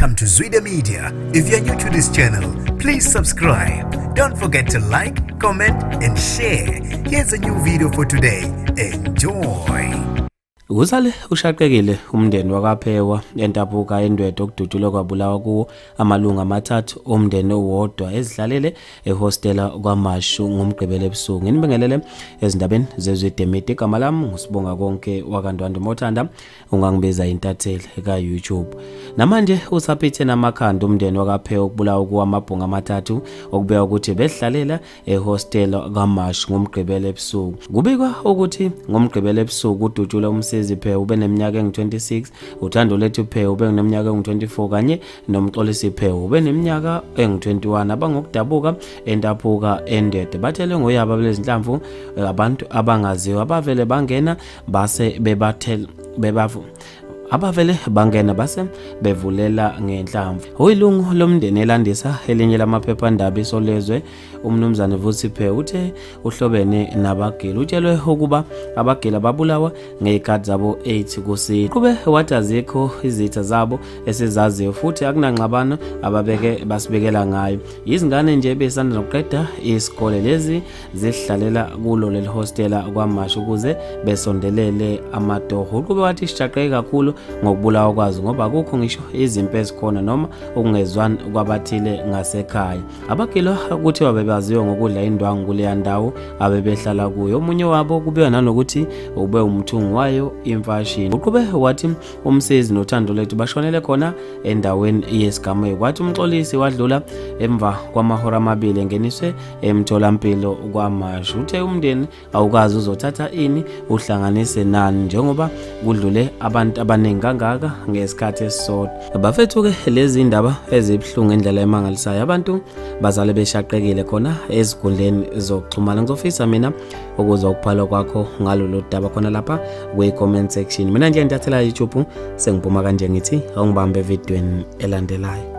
Welcome to Zwida Media. If you're new to this channel, please subscribe. Don't forget to like, comment, and share. Here's a new video for today. Enjoy. Usale ushaqekile umndeni wakaPhewa eNtapuka eNdwedwe okudutshulwe kwabulawa kuwo amalungu amathathu omndeni owodwa ezihlalele ehostela kwaMashu ngoMgqibelo ebusuku. Nginibingelele ezindabeni zeZwide Media. Igama lami nguSibonga Konke wakaNdwandwe, mothanda ungangibiza intatheli ka YouTube. Namanje usaphethe namakhanda umndeni wakaPhewa okubulawa kuwo amabhunga amathathu okubekwa ukuthi behlalela ehostela kwaMashu ngoMgqibelo ebusuku. Kubikwa ukuthi ngoMgqibelo ebusuku udutshulwe umsizi Phewu ube neminyaka engu-26, uThando Lethu Phewu ube neminyaka engu-24 kanye noMxolisi Phewu ube neminyaka engu-21 abangokudabuka eNtapuka eNdwedwe. Bathele ngoyaba lezinhlamvu abantu abangaziwa abavele bangena base bebathele bebavu abavele bangena base bevulela ngenhlamvu. Oyilungu lomndeni elandisa elinye lamaphephandaba iSolezwe umnumzane Vusi Phewu uthe uhlobene nabagila. Utshelwe ukuba abagila babulawa ngezikhathi zabo 8 kusini. Kube wathi azikho izitha zabo esizaziyo futhi akunanxabano ababeke basibekela ngayo. Izingane nje besanda nokuqeda isikole lezi zihlalela kulo leli hostela kwaMashu ukuze besondelele amatoho. Kube wathi sishaqeke kakhulu ngokubulawa kwazo ngoba akukho ngisho izimpi ezikhona noma ukungezwani kwabathile ngasekhaya. Abagilwa kuthiwa bebaziwa ngokudla indwangu kuleya ndawo abebehlala kuyo. Omunye wabo kubikwa nanokuthi ube umthungi wayo imfashini. Uqhube wathi umsizi noThando Lethu bashonele khona endaweni yesigameko. Kwathi uMxolisi wadlula emva kwamahora amabili engeniswe emtholampilo kwaMashu. Uthe umndeni awukazi uzothatha ini uhlanganise nani njengoba kudlule abantu abaningi kangaka ngesikhathi esisodwa. Bafethu-ke lezi indaba ezibuhlungu indlela emangalisayo, abantu bazale beshaqekile khona ezinkundleni zokuxhumana. Ngizofisa mina ukuzwa ukuphala kwakho ngalolu daba khona lapha kwi-comment section. Mina nje ngintathela YouTube sengiphuma kanje ngithi awungibambe evidweni elandelayo.